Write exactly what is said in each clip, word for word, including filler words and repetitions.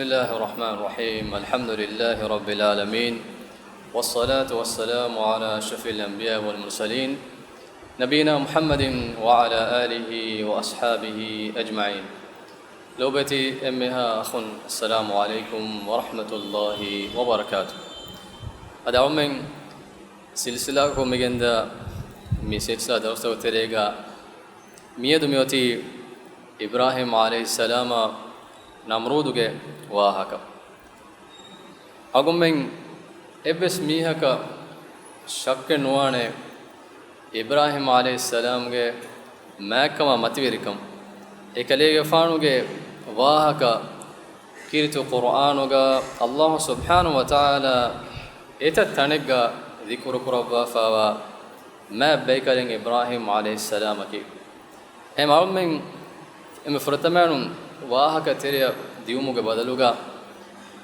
بسم الله الرحمن الرحيم. الحمد لله رب العالمين. والصلاة والسلام على أشرف الأنبياء والمرسلين. نبينا محمد وعلى آله وأصحابه أجمعين. ލޯބިވެތި އެންމެހާ އަޚުން، السلام عليكم ورحمة الله وبركاته. އަދި އަޅުމެން ސިލްސިލާއަކުން މިގެންދާ މި ސިލްސިލާ ދަރުސްތަކުގެ ތެރޭގަ މިއަދު މިއޮތީ އިބްރާހީމް ޢަލައިހިއްސަލާމާ ނަމްރޫދުގެ ވާހަކަ. އަޅުގަނޑުމެން އެއްވެސް މީހަކަށް ޝައްކެއް ނުވާނެ، އިބްރާހީމް ޢަލައިހިއްސަލާމްގެ މާތްކަމާ މަތިވެރިކަން. އެކަލޭގެފާނުގެ ވާހަކަ ކީރިތި ޤުރްއާނުގަ ﷲ ސުބްޙާނަހޫ ވަތަޢާލާ އެތައް ތަނެއްގަ ޛިކުރު ކުރައްވާފައިވާ މާތް ބައިކަލެއް އިބްރާހީމް ޢަލައިހިއްސަލާމަކީ. އެހެން އަޅުމެން އެންމެ ފުރަތަމައިނުން ވާހަކަ ތެރެއަށް ދިއުމުގެ ބަދަލުގަ،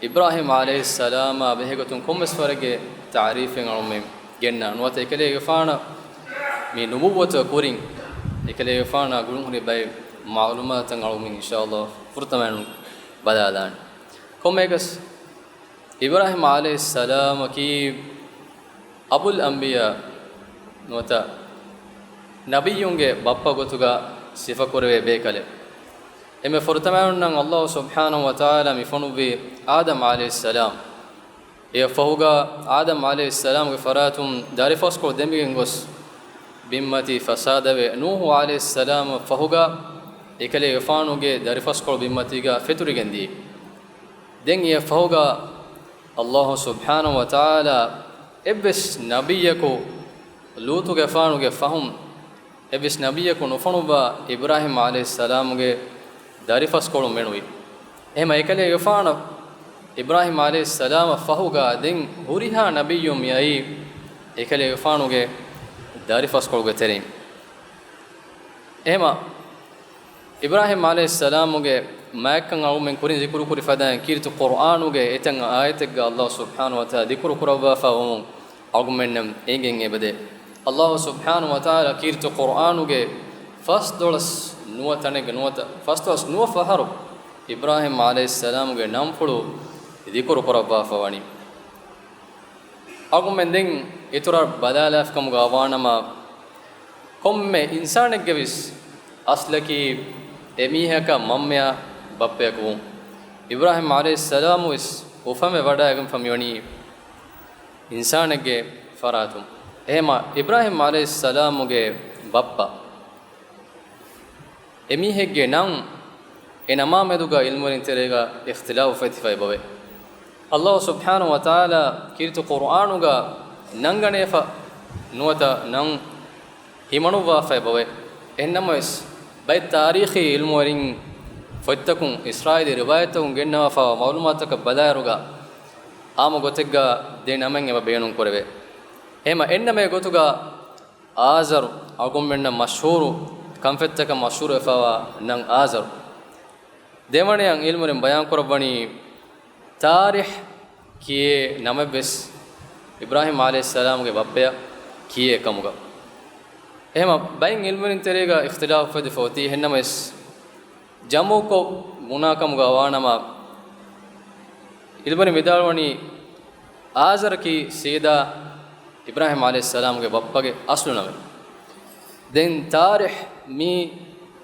އިބްރާހީމް ޢަލައިހިއްސަލާމާ ބެހޭގޮތުން ކޮންމެސް ވަރެއްގެ ތަޢުރީފެއް އަޅުމެން ގެންނާ ނުވަތަ އެކަލޭގެފާނަށް މި ނުބުއްވަތުގެ ކުރިން އެކަލޭގެފާނާ ގުޅުންހުރި ބައެއް މަޢުލޫމާތުތައް އަޅުމެން އިންޝާﷲ ފުރަތަމައިނުން ބަލާލާން. ކޮންމެއަކަސް، އިބްރާހީމް ޢަލައިހިއްސަލާމަކީ އަބުލް އަންބިޔާ ނުވަތަ ނަބިއްޔުންގެ ބައްޕަ ގޮތުގަ ސިފަކުރެވޭ ބޭކަލެއް. އެންމެ ފުރަތަމައިންނަށް ﷲ ސުބްޙާނަހޫ ވަތަޢާލާ މި ފޮނުއްވީ އާދަމް ޢަލައިހިއްސަލާމް. އެއަށް ފަހުގަ އާދަމް ޢަލައިހިއްސަލާމްގެ ފަރާތުން ދަރިފަސްކޮޅު ދެމިގެން ގޮސް ބިންމަތީ ފަސާދަވެ، ނޫޙު ޢަލައިހިއްސަލާމަށް ފަހުގަ އެކަލޭގެފާނުގެ ދަރިފަސްކޮޅު ބިންމަތީގަ ފެތުރިގެންދިޔަ. ދެން އެއަށް ފަހުގަ ﷲ ސުބްޙާނަހޫ ވަތަޢާލާ އެއްވެސް ނަބިއްޔަކު ލޫޠުގެފާނުގެ ފަހުން އެއްވެސް ނަބިއްޔަކު ނުފޮނުއްވާ އިބްރާހީމް ޢަލައިހިއްސަލާމުގެ ދަރިފަސްކޮޅު މެނުވި. އެހެމަ އެކަލޭގެފާނަށް އިބްރާހީމް ޢަލައިހިއްސަލާމަށް ފަހުގަ ދެން ހުރިހާ ނަބިއްޔުން މިއައީ އެކަލޭގެފާނުގެ ދަރިފަސްކޮޅުގެ ތެރެއިން. އެހެމަ އިބްރާހީމް ޢަލައިހިއްސަލާމުގެ މާތްކަން އަޅުމެން ކުރިން ޒިކުރު ކުރި ފަދައިން ކީރިތި ޤުރްއާނުގެ އެތައް އާޔަތެއްގަ ﷲ ސުބްޙާނަހޫ ވަތަޢާލާ ޒިކުރު ކުރައްވާފަ ވަމުން އަޅުގަނޑުމެންނަށް އެނގެން އެބަދޭ. ﷲ ސުބްޙާނަހޫ ވަތަޢާލާ ކީރިތި ޤުރްއާނުގެ ފަސްދޮޅަސް ނުވަ ތަނެއްގަ ނުވަތަ ފަސްދޮޅަސް ނުވަ ފަހަރު އިބްރާހީމް ޢަލައިހިއްސަލާމުގެ ނަންފުޅު ޒިކުރު ކުރައްވާފަ ވަނީ. އަޅުގަނޑުމެން ދެން އިތުރަށް ބަލާލާފިކަމުގަ ވާނަމަ، ކޮންމެ އިންސާނެއްގެވެސް އަސްލަކީ އެމީހަކަށް މަންމަޔާ ބައްޕަޔަކު ވުން. އިބްރާހީމް ޢަލައިހިއްސަލާމު ވެސް އުފަންވެ ވަޑައިގެންފަ މިވަނީ އިންސާނެއްގެ ފަރާތުން. އެހެމަ އިބްރާހީމް ޢަލައިހިއްސަލާމުގެ ބައްޕަ އެމީހެއްގެ ނަން އެ ނަމާ މެދުގަ ޢިލްމުވެރިން ތެރޭގަ އިޚްތިލާފު ފެތިފަ އެބަވޭ. ﷲ ސުބްޙާނަހޫ ވަތަޢާލާ ކީރިތި ޤުރްއާނުގަ ނަންގަނެފަ ނުވަތަ ނަން ހިމަނުއްވާފަ އެބަވޭ. އެހެންނަމަވެސް، ބައެއް ތާރީޚީ ޢިލްމުވެރިން ފޮތްތަކުން، އިސްރާއީލީ ރިވާޔަތްތަކުން ގެންނަވާފައިވާ މަޢުލޫމާތުތަކަށް ބަލާއިރުގަ، އާއްމު ގޮތެއްގަ ދެ ނަމެއް އެބަ ބޭނުން ކުރެވޭ. އެހެމަ އެއްނަމެއް ގޮތުގަ އާޒަރު، އަޅުގަނޑުމެންނަށް މަޝްހޫރު ކަންފަތްތަކަށް މަޝްހޫރުވެފައިވާ ނަން އާޒަރު. ދެވަނަޔަށް ޢިލްމުވެރިން ބަޔާން ކުރައްވަނީ، ތާރިޚް ކިޔޭ ނަމެއްވެސް އިބްރާހީމް ޢަލައިހިއްސަލާމުގެ ބައްޕަޔަށް ކިޔޭ ކަމުގަ. އެހެމަ ބައެއް ޢިލްމުވެރިން ތެރޭގަ އިޚްތިލާފު ފެދިފަ އޮތީ. އެހެންނަމަވެސް، ޖަމުކޮށް ބުނާކަމުގަ ވާނަމަ، ޢިލްމުވެރިން ވިދާޅުވަނީ، އާޒަރަކީ ސީދާ އިބްރާހީމް ޢަލައިހިއްސަލާމުގެ ބައްޕަގެ އަސްލު ނަމެއް. ދެން ތާރިޚް މީ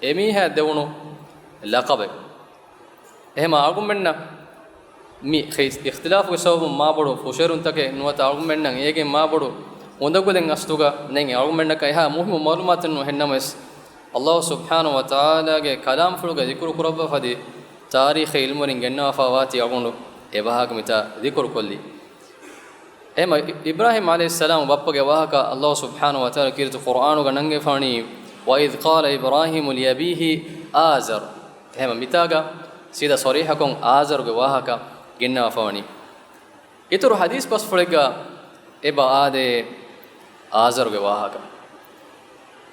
އެމީހާ ދެވުނު ލަޤަބެއް. އެހެމަ އަޅުގަނޑުމެންނަށް މި ޚި-، އިޚްތިލާފުގެ ސަބަބުން މާބޮޑު ފުށައިރުންތަކެއް ނުވަތަ އަޅުގަނޑުމެންނަށް އޭގެން މާބޮޑު އުނދަގުލެއް އަސްލުގަ ނެތް. އަޅުގަނޑުމެންނަކަށް އެހާ މުހިއްމު މަޢުލޫމާތެއް ނޫން. އެހެންނަމަވެސް، ﷲ ސުބްޙާނަހޫ ވަތަޢާލާގެ ކަލާމްފުޅުގަ ޛިކުރު ކުރައްވާފަ އޮތީ ތާރީޚީ ޢިލްމުވެރިން ގެންނަވާފައި ވާތީ އަޅުގަނޑު އެބަހާގެ މިތާ ޛިކުރު ކޮށްލީ. އެހެމަ އި-، އިބްރާހީމް ޢަލައިހިއްސަލާމް ބައްޕަގެ ވާހަކަ ﷲ ސުބްޙާނަހޫ ވަތަޢާލާ ކީރިތި ޤުރްއާނުގަ ނަންގެފާނީ، وَإِذْ قَالَ إِبْرَاهِيمُ لِأَبِيهِ آزَرَ. އެހެމަ މިތާގަ ސީދާ ޞަރީޙަކޮށް އާޒަރުގެ ވާހަކަ ގެންނަވާފަ ވަނީ. އިތުރު ޙަދީޘް ބަސްފުޅެއްގަ އެބަ އާދޭ އާޒަރުގެ ވާހަކަ.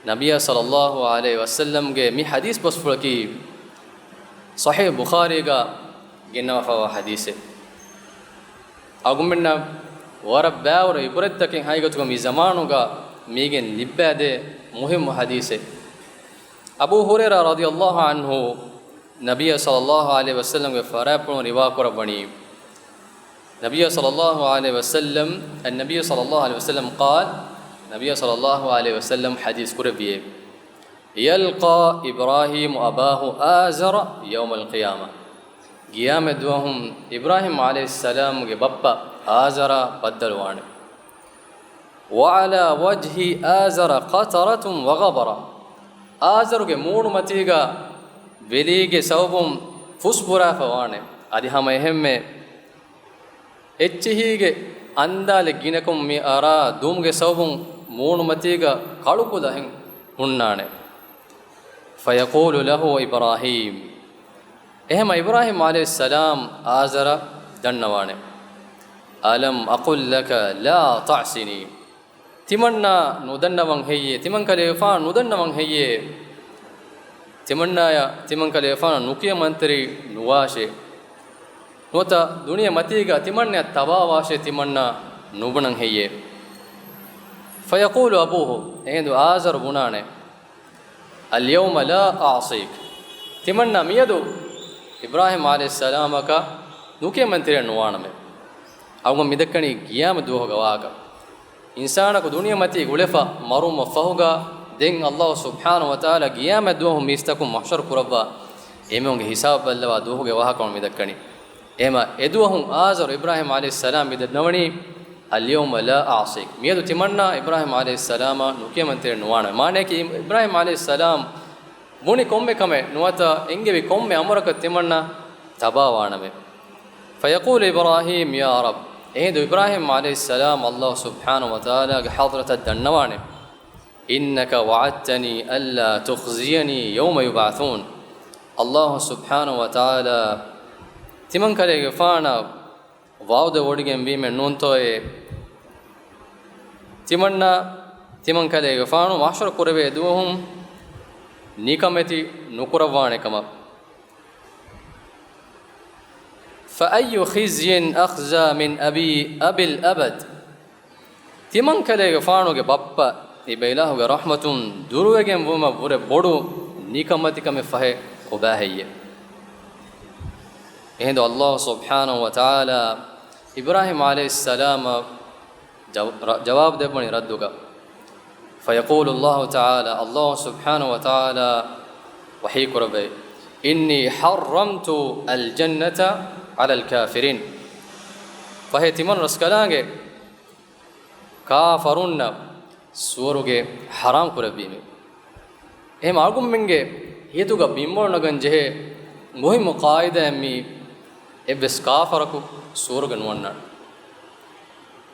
ނަބިއްޔާ ޞައްލައްލާހު ޢަލައިހި ވަސައްލަމްގެ މި ޙަދީޘް ބަސްފުޅަކީ ޞަޙީޙު ބުޚާރީގަ ގެންނަވާފައިވާ ޙަދީޘެއް. އަޅުގަނޑުމެންނަށް ވަރަށް ބައިވަރު ޢިބްރަތްތަކެއް ހަގީގަތުގަ މި ޒަމާނުގަ މީގެން ލިއްބައިދޭ މުހިއްމު ޙަދީޘެއް. އަބޫ ހުރައިރާ ރަޟިޔައްލާހު ޢަންހު ނަބިއްޔާ ޞައްލައްލާހު ޢަލައިހި ވަސައްލަމްގެ ފަރާތްޕުޅުން ރިވާ ކުރައްވަނީ، ނަބިއްޔާ ޞައްލައްލާހު ޢަލައިހި ވަސައްލަމް، النبي صلى الله عليه وسلم قال، ނަބިއްޔާ ޞައްލައްލާހު ޢަލައިހި ވަސައްލަމް ޙަދީޘް ކުރެއްވިއޭ، يلقى إبراهيم أباه آزر يوم القيامة. ޤިޔާމަތް ދުވަހުން އިބްރާހީމް ޢަލައިހިއްސަލާމްގެ ބައްޕަ އާޒަރާ ބައްދަލުވާނެ. وعلى وجه آزر قطرة وغبرة. އާޒަރުގެ މޫނުމަތީގަ ވެލީގެ ސަބަބުން ފުސްބުރާފަ ވާނެ. އަދި ހަމަ އެހެންމެ އެއްޗިހީގެ އަންދާލެއް ގިނަކުން މި އަރާ ދުމުގެ ސަބަބުން މޫނުމަތީގަ ކަޅުކުލަހެން ހުންނާނެ. فيقول له إبراهيم. އެހެމަ އިބްރާހީމް ޢަލައިހިއްސަލާމް އާޒަރަށް ދަންނަވާނެ، ألم أقل لك لا تعصني؟ ތިމަންނާ ނުދަންނަވަން ހެއްޔޭ؟ ތިމަންކަލޭގެފާނު ނުދަންނަވަން ހެއްޔޭ؟ ތިމަންނާޔަށް ތިމަންކަލޭގެފާނަށް ނުކިޔަމަންތެރި ނުވާށޭ. ނުވަތަ ދުނިޔެ މަތީގަ ތިމަންނަޔަށް ތަބާވާށޭ ތިމަންނާ ނުބުނަން ހެއްޔޭ؟ فيقول أبوه، އެހިނދު އާޒަރު ބުނާނެ، اليوم لا أعصيك. ތިމަންނާ މިއަދު އިބްރާހީމް ޢަލައިހިއްސަލާމަކަށް ނުކިޔަމަންތެރިއެއް ނުވާނަމޭ. އަޅުގަނޑު މިދައްކަނީ ޤިޔާމަތް ދުވަހުގެ ވާހަކަ. އިންސާނަކު ދުނިޔެ މަތީ އުޅެފަ މަރުވުމަށް ފަހުގަ، ދެން ﷲ ސުބްޙާނަހޫ ވަތަޢާލާ ޤިޔާމަތް ދުވަހު މީސްތަކުން މަޙްޝަރު ކުރައްވާ އެމީހުންގެ ހިސާބު ބައްލަވާ ދުވަހުގެ ވާހަކަ މި ދައްކަނީ. އެހެމަ އެދުވަހުން އާޒަރު އިބްރާހީމް ޢަލައިހިއްސަލާމް މި ދަންނަވަނީ، اليوم لا أعصيك. މިއަދު ތިމަންނާ އިބްރާހީމް ޢަލައިހިއްސަލާމަށް ނުކިޔަމަންތެރި ނުވާނަމޭ. މާނަޔަކީ އިބްރާހީމް ޢަލައިހިއްސަލާމް ބުނި ކޮންމެ ކަމެއް ނުވަތަ އެންގެވި ކޮންމެ އަމުރަކަށް ތިމަންނާ ތަބާވާނަމޭ. فيقول إبراهيم يا رب. އެހިނދު އިބްރާހީމް ޢަލައިހިއްސަލާމް ﷲ ސުބްޙާނަހޫ ވަތަޢާލާގެ ޙަޟްރަތަށް ދަންނަވާނެ، إنك وعدتني ألا تخزيني يوم يبعثون. ﷲ ސުބްޙާނަހޫ ވަތަޢާލާ ތިމަންކަލޭގެފާނަށް ވަޢުދެއް ވޮޑިގެންވީމެއް ނޫންތޯއޭ؟ ތިމަންނާ ތިމަންކަލޭގެފާނު މަޙްޝަރު ކުރެވޭ ދުވަހުން ނިކަމެތި ނުކުރައްވާނެ ކަމަށް. فأي خزي أخزى من أبي أبي الأبد. ތިމަންކަލޭގެފާނުގެ ބައްޕަ ތިބޭ އިލާހުގެ ރަޙްމަތުން ދުރުވެގެން ވުމަށް ވުރެ ބޮޑު ނިކަމެތިކަމެއް ފަހެ ކޮބާ ހެއްޔޭ؟ އެހިނދު ﷲ ސުބްޙާނަހޫ ވަތަޢާލާ އިބްރާހީމް ޢަލައިހިއްސަލާމަށް ޖަވ-، ރަ-، ޖަވާބު ދެއްވަނީ ރައްދުގަ. فيقول الله تعالى، ﷲ ސުބްޙާނަހޫ ވަތަޢާލާ ވަޙީ ކުރައްވައި، إني حرمت الجنة على الكافرين. ފަހެ ތިމަން ރަސްކަލާނގެ ކާފަރުންނަށް ސުވަރުގެ ޙަރާމް ކުރެއްވީމެވެ. އެހެމަ އަޅުގަނޑުމެންގެ ހިތުގަ ބިންމޮޅު ނަގަން ޖެހޭ މުހިއްމު ޤާއިދާއެއް މީ، އެއްވެސް ކާފަރަކު ސުވަރުގެ ނުވަންނާނެ.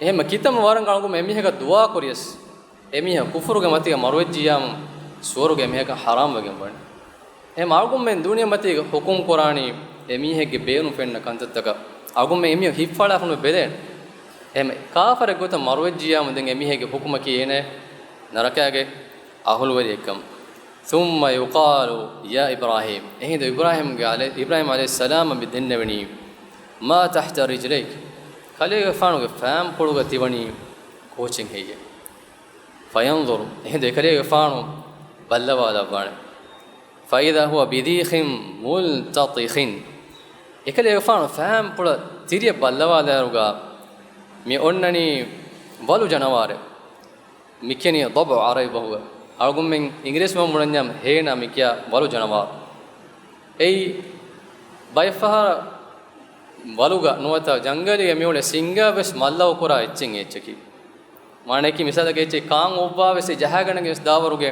އެހެމަ ކިތަންމެ ވަރަކަށް އަޅުގަނޑު އެމީހަކަށް ދުޢާ ކުރިޔަސް، އެމީހާ ކުފުރުގެ މަތީގަ މަރުވެއްޖިއްޔާމު ސުވަރުގެ އެމީހަކަށް ޙަރާމް ވެގެން ވަނީ. އެހެމަ އަޅުގަނޑުމެން ދުނިޔެ މަތީގަ ޙުކުމް ކުރާނީ އެމީހެއްގެ ބޭނުން ފެންނަ ކަންތައްތަކަށް. އަޅުގަނޑުމެން އެމީހުން ހިތްފަޅާފަނު ބެލޭނެ. އެހެމަ ކާފަރެއް ގޮތަށް މަރުވެއްޖިއްޔާމު ދެން އެމީހެއްގެ ޙުކުމަކީ އޭނަ ނަރަކައިގެ އަހުލުވެރިއެއްކަން. ثم يقال يا إبراهيم، އެހިނދު އިބްރާހީމްގެ ޢަލައި-، އިބްރާހީމް ޢަލައިހިއްސަލާމަށް މި ދެންނެވެނީ، ما تحت رجليك، ކަލޭގެފާނުގެ ފައިންޕުޅުގަ ތިވަނީ ކޯޗެއް ހެއްޔޭ؟ فينظر، އެހިނދު އެކަލޭގެފާނު ބައްލަވާލައްވާނެ. فإذا هو بذيخ ملتطخ، އެކަލޭގެފާނު ފައިންޕުޅަށް ތިރިއަށް ބައްލަވާލާއިރުގަ މި އޮންނަނީ ވަލު ޖަނަވާރެއް. މިކިޔަނީ ޟަބުޢު ޢަރަބި ބަހުގަ. އަޅުގަނޑުމެން އިނގިރޭސި ބަހުން ބުނަންޏާ ހޭނާ މިކިޔާ ވަލު ޖަނަވާރު. އެއީ ބައެއްފަހަރަށް ވަލުގަ ނުވަތަ ޖަންގަލީގަ މިއުޅޭ ސިންގާ ވެސް މައްލަވަ ކުރާ އެއްޗެއް އެއްޗަކީ. މާނަޔަކީ މިސާލަކަށް އެއްޗެއް ކާން އޮއްވާ ވެސް އެ ޖަހާގަނެގެން ވެސް ދާވަރުގެ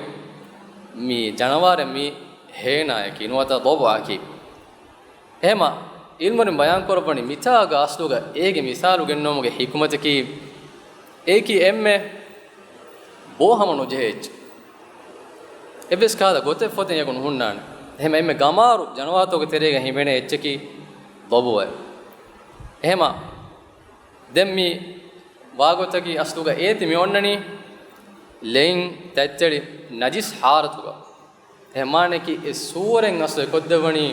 މި ޖަނަވާރެއް މި ހޭނާއަކީ ނުވަތަ ޟަބުޢަކީ. އެހެމަ އިލްމުވެރިން ބަޔާންކުރައްވަނީ މިތާގަ އަސްލުގަ އޭގެ މިސާލު ގެންނުވުމުގެ ޙިކުމަތަކީ، އެއީކީ އެންމެ ބޯ ހަމަ ނުޖެހޭ އެއްޗެއް. އެއްވެސް ކަހަލަ ގޮތެއް ފޮތެއް އެކު ނުހުންނާނެ. އެހެމަ އެންމެ ގަމާރު ޖަނަވާތަކުގެ ތެރޭގަ ހިމެނޭ އެއްޗަކީ ޟަބުޢެއް. އެހެމަ ދެން މި ވާގޮތަކީ އަސްލުގަ އޭތި މި އޮންނަނީ ލެއިން ތަތްތެޅި ނަޖިސް ޙާލަތުގަ. އެހެން މާނައަކީ އެ ސޫވަރެއް އަސްލު އެކޮށްދެއްވަނީ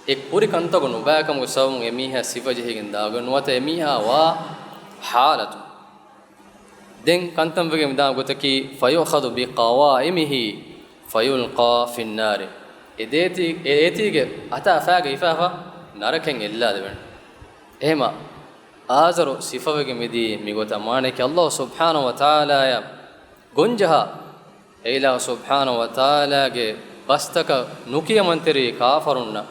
އެ ކުރި ކަންތަކު ނުބައިކަމުގެ ސަބަބުން އެމީހާ ސިފަޖެހިގެން ދާގޮތް ނުވަތަ އެމީހާ ވާ ޙާލަތު. ދެން ކަންތަން ވެގެން ދާ ގޮތަކީ، فيؤخذ بقوائمه فيلقى في النار. އެ ދޭތީ، އެ އޭތީގެ އަތާ ފައިގަ ހިފާފަ ނަރަކައިން އެއްލާލެވެން. އެހެމަ އާޒަރު ސިފަވެގެން މިދީ މިގޮތަށް، މާނައަކީ އައްލާހު ސުބްޙާނަހު ވަތަޢާލާއަށް ގޮންޖަހާ، އެއިލާހު ސުބްޙާނަހު ވަތަޢާލާގެ ބަސްތަކަށް ނުކިޔަމަންތެރި ކާފަރުންނަށް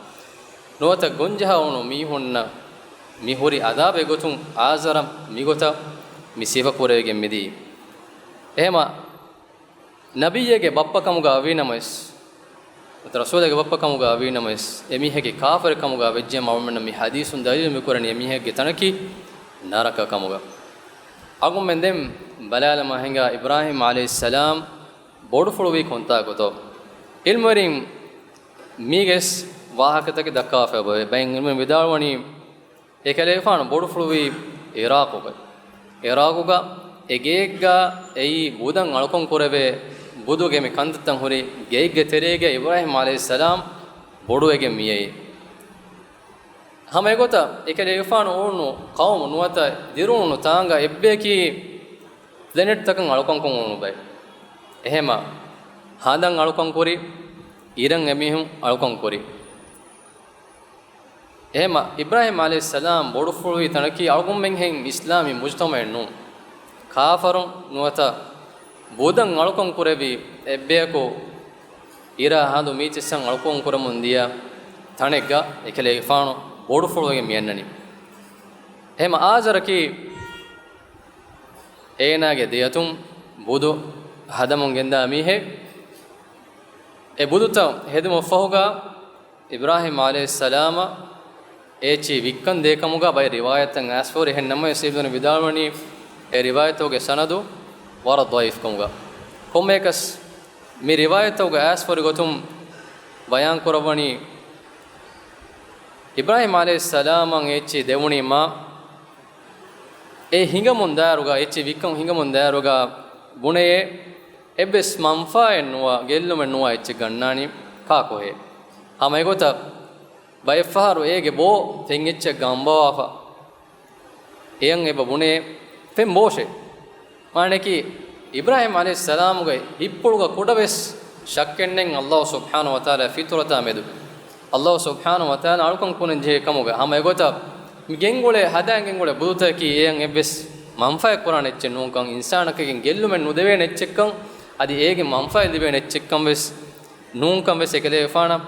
ނުވަތަ ގޮންޖަހާ އުޅުނު މީހުންނަށް މި ހުރި އަދާބެއް ގޮތުން އާޒަރަށް މިގޮތަށް މި ސިފަ ކުރެވިގެން މިދީ. އެހެމަ ނަބިއްޔެއްގެ ބައްޕަ ކަމުގަ ވީ ނަމަވެސް، ނުވަތަ ރަސޫލެއްގެ ބައްޕަ ކަމުގަ ވީ ނަމަވެސް، އެމީހެއްގެ ކާފަރެއް ކަމުގަ ވެއްޖެ އަޅުގަނޑުމެންނަށް މި ޙަދީޘުން ދަލީލު މިކުރަނީ އެމީހެއްގެ ތަނަކީ ނަރަކަ ކަމުގަ. އަޅުގަނޑުމެން ދެން ބަލާލަމާ ހިނގާ އިބްރާހީމް ޢަލައިހިއްސަލާމް ބޮޑުފުޅުވީ ކޮންތާކުތޯ؟ ޢިލްމުވެރިން މީގެސް ވާހަކަތަކެއް ދައްކާފަ އެބަވޭ. ބައެއް ޢިލްމުވެރިން ވިދާޅުވަނީ، އެކަލޭގެފާނު ބޮޑުފުޅުވީ ޢިރާޤުގަ. ޢިރާޤުގަ އެ ގެއެއްގަ އެއީ ބުދަށް އަޅުކަން ކުރެވޭ، ބުދުގެ މި ކަންތައްތައް ހުރި ގެއެއްގެ ތެރޭގަ އިބްރާހީމް ޢަލައިހިއްސަލާމް ބޮޑުވެގެން މިއައީ. ހަމަ އެގޮތަށް އެކަލޭގެފާނު އުޅުނު ޤައުމު ނުވަތަ ދިރުއުޅުނު ތާނގަ އެއްބަޔަކީ ޕްލެނެޓްތަކަށް އަޅުކަންކޮށް އުޅުނު ބައެއް. އެހެމަ ހަނދަށް އަޅުކަން ކުރި، އިރަށް އެމީހުން އަޅުކަން ކުރި. އެހެމަ އިބްރާހީމް ޢަލައިހިއްސަލާމް ބޮޑުފުޅުވި ތަނަކީ އަޅުގަނޑުމެންހެން އިސްލާމީ މުޖްތަމަޢެއް ނޫން. ކާފަރުން ނުވަތަ ބުދަށް އަޅުކަން ކުރެވި އެއްބަޔަކު އިރާ ހަނދު މީޗިއްސަން އަޅުކަން ކުރަމުން ދިޔަ ތަނެއްގަ އެކަލޭގެފާނު ބޮޑުފުޅުވެގެން މިއަންނަނީ. އެހެމަ އާޒަރަކީ އޭނާގެ ދެއަތުން ބުދު ހަދަމުން ގެންދާ މީހެއް. އެ ބުދުތައް ހެދުމަށްފަހުގަ އިބްރާހީމް ޢަލައިހިއްސަލާމަށް އޭޗި ވިއްކަން ދޭކަމުގަ ބައެއް ރިވާޔަތްތައް އައިސްފަހުރި. އެހެން ނަމަވެސް އިބްނު ވިދާޅުވަނީ އެ ރިވާޔަތްތަކުގެ ސަނަދު ވަރަށް ޟަޢީފްކަމުގަ. ކޮންމެއަކަސް މި ރިވާޔަތްތަކުގަ އައިސްފަހުރި ގޮތުން ބަޔާން ކުރައްވަނީ، އިބްރާހީމް ޢަލައިހިއްސަލާމަށް އޭޗި ދެވުނީމާ، އެ ހިނގަމުން ދާއިރުގަ، އެއްޗެއް ވިއްކަން ހިނގަމުން ދާއިރުގަ ބުނެޔޭ، އެއްވެސް މަންފާއެއް ނުވާ، ގެއްލުމެއް ނުވާ އެއްޗެއް ގަންނާނީ ކާކުހޭ؟ ހަމަ އެގޮތަށް ބައެއްފަހަރު އޭގެ ބޯ ފެން އެއްޗެއް ގަނބަވާފަ. އެޔަށް އެބަ ބުނޭ، ފެން ބޯށޭ. މާނައަކީ، އިބްރާހީމް ޢަލައިހިއްސަލާމުގެ ހިތްޕުޅުގަ ކުޑަވެސް ޝައްކެއްނެތް ﷲ ސުބްޙާނަހޫ ވަތަޢާލާ ފިޠުރަތާ މެދު ﷲ ސުބްޙާނަހޫ ވަތަޢާލާ އަޅުކަން ކުރަން ޖެހޭ ކަމުގަ. ހަމަ އެގޮތަށް މި ގެންގުޅޭ، ހަދާން ގެންގުޅޭ ބުދުތަކަކީ އެޔަށް އެއްވެސް މަންފާއެއް ކުރާނެ އެއްޗެއް ނޫންކަން، އިންސާނަކަށް ގެއްލުމެއް ނުދެވޭނެ އެއްޗެއްކަން، އަދި އޭގެ މަންފާއެއް ލިބޭނެ އެއްޗެއްކަން ވެސް ނޫންކަން ވެސް އެކަލޭގެފާނަށް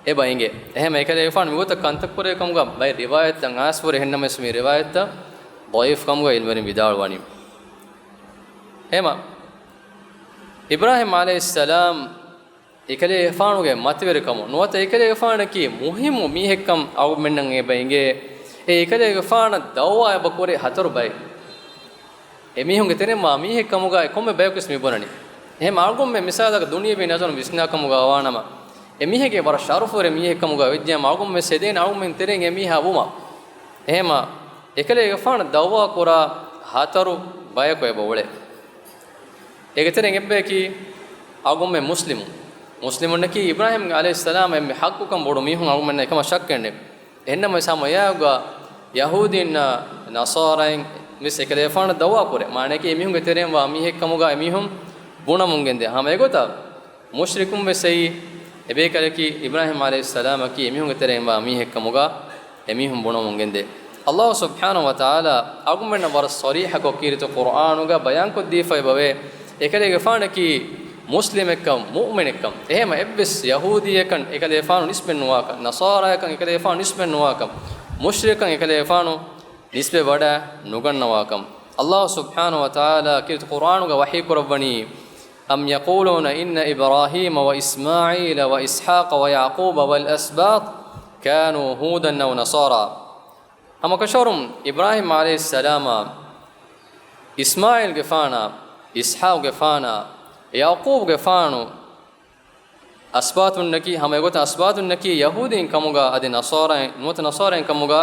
އެބަ އެނގޭ. އެހެން އެކަލޭގެފާނު މިގޮތަށް ކަންތައް ކުރޭ ކަމުގަ ބައެއް ރިވާޔަތްތައް އައިސްފަހުރި. އެހެން ނަމަވެސް މި ރިވާޔަތްތައް ޟަޢީފް ކަމުގަ ޢިލްމުވެރިން ވިދާޅުވަނީ. އެހެމަ އިބްރާހީމް ޢަލައިހިއްސަލާމް އެކަލޭގެފާނުގެ މަތިވެރިކަމުން ނުވަތަ އެކަލޭގެފާނަކީ މުހިއްމު މީހެއްކަން އަޅުގަނޑުމެންނަށް އެބަ އެނގޭ. އެ އެކަލޭގެފާނަށް ދަޢުވާ އެބަ ކުރޭ ހަތަރު ބައެއް. އެމީހުންގެ ތެރެއިން ވާ މީހެއް ކަމުގައި ކޮންމެ ބަޔަކުވެސް މި ބުނަނީ. އެހެން އަޅުގަނޑުމެން މިސާލަކަށް ދުނިޔެވީ ނަޒަރުން ވިސްނާ ކަމުގަ ވާނަމަ، އެމީހެއްގެ ވަރަށް ޝަރަފުވެރި މީހެއް ކަމުގަ ވެއްޖެ އަޅުގަނޑުމެން ވެސް ހެދޭނެ އަޅުގަނޑުމެން ތެރެއިން އެމީހާ ވުމަށް. އެހެމަ އެކަލޭގެފާނަށް ދަޢުވާ ކުރާ ހަތަރު ބަޔަކު އެބަ އުޅޭ. އޭގެ ތެރެއިން އެއްބަޔަކީ އަޅުގަނޑުމެން މުސްލިމުން. މުސްލިމުންނަކީ އިބްރާހީމް ޢަލައިހިއްސަލާމް އެންމެ ޙައްޤުކަން ބޮޑު މީހުން އަޅުގަނޑުމެންނަށް އެކަމަށް ޝައްކެއް ނެތް. އެހެންނަމަވެސް ހަމަ އެއާއެކުގަ ޔަހޫދީންނާ ނަޞާރާއިން ވެސް އެކަލޭގެފާނަށް ދަޢުވާ ކުރޭ. މާނައަކީ އެމީހުންގެ ތެރެއިން ވާ މީހެއް ކަމުގަ އެމީހުން ބުނަމުން ގެންދޭ. ހަމަ އެގޮތަށް މުޝްރިކުން ވެސް އެއީ އެބޭކަލަކީ އިބްރާހީމް ޢަލައިހިއްސަލާމަކީ އެމީހުންގެ ތެރެއިން ވާ މީހެއް ކަމުގަ އެމީހުން ބުނަމުން ގެންދޭ. ﷲ ސުބްޙާނަހޫ ވަތަޢާލާ އަޅުގަނޑުމެންނަށް ވަރަށް ޞަރީޙަކޮށް ކީރިތި ޤުރްއާނުގަ ބަޔާންކޮށްދީފައި އެބަވޭ، އެކަލޭގެފާނަކީ މުސްލިމެއްކަން، މުއުމިނެއްކަން. އެހެމަ އެއްވެސް ޔަހޫދީއެއްކަން އެކަލޭގެފާނު ނިސްބަތް ނުވާކަން، ނަޞާރާއެއްކަން އެކަލޭގެފާނު ނިސްބަތް ނުވާކަން، މުޝްރިކަކަން އެކަލޭގެފާނު ނިސްބަތް ވަޑައި ނުގަންނަވާކަން. ﷲ ސުބްޙާނަހޫ ވަތަޢާލާ ކީރިތި ޤުރްއާނުގަ ވަޙީ ކުރައްވަނީ، أم يقولون إن إبراهيم وإسماعيل وإسحاق ويعقوب والأسباط كانوا هودا أو نصارى. ހަމަކަށަވަރުން އިބްރާހީމް ޢަލައިހިއްސަލާމާ، އިސްމާޢީލްގެފާނާ، އިސްޙާޤުގެފާނާ، ޔަޢުޤޫބުގެފާނު، އަސްބާޠުންނަކީ ހަމަ އެގޮތަށް އަސްބާޠުންނަކީ ޔަހޫދީން ކަމުގަ އަދި ނަޞާރާއިން ނުވަތަ ނަޞާރާއިން ކަމުގަ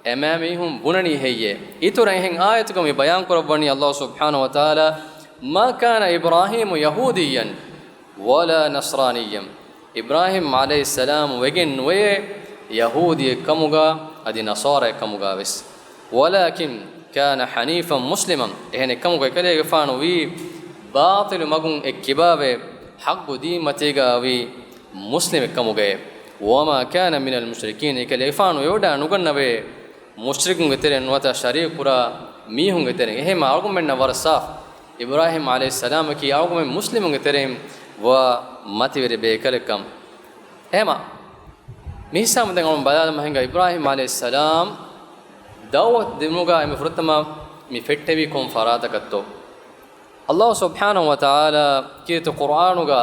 އެމާމީހުން ބުނަނީ ހެއްޔޭ؟ އިތުރަށް އެހެން އާޔަތުގަ މި ބަޔާން ކުރައްވަނީ ﷲ ސުބްޙާނަހޫ ވަތަޢާލާ، ما كان إبراهيم يهوديا ولا نصرانيا. އިބްރާހީމް ޢަލައިހިއްސަލާމް ވެގެން ނުވެޔޭ ޔަހޫދީއެއް ކަމުގަ އަދި ނަޞާރާއެއް ކަމުގަ ވެސް. ولكن كان حنيفا مسلما. އެހެނެއް ކަމުގަ އެކަލޭގެފާނު ވީ ބާޠިލު މަގުން އެއްކިބާވެ، ޙައްޤު ދީން މަތީގަ ވީ މުސްލިމެއްކަމުގައޭ. وما كان من المشركين، އެކަލޭގެފާނު އެވަޑާ ނުގަންނަވޭ މުޝްރިކުންގެ ތެރެއިން ނުވަތަ ޝަރީކު ކުރާ މީހުންގެ ތެރެއިން. އެހެންމަ އަޅުގަނޑުމެންނަށް ވަރަށް ސާފު، އިބްރާހީމް ޢަލައިހިއްސަލާމަކީ އަޅުގަނޑުމެން މުސްލިމުންގެ ތެރެއިން ވާ މަތިވެރި ބޭކަލެއްކަން. އެހެންމަ މި ހިސާބުން ދެން އަޅުން ބަލާލަމާ ހިނގާ، އިބްރާހީމް ޢަލައިހިއްސަލާމް ދަޢުވަތު ދިނުމުގަ އެންމެ ފުރަތަމަ މި ފެއްޓެވީ ކޮން ފަރާތަކަށްތޯ؟ ﷲ ސުބްޙާނަހު ވަތަޢާލާ ކީރިތި ޤުރްއާނުގަ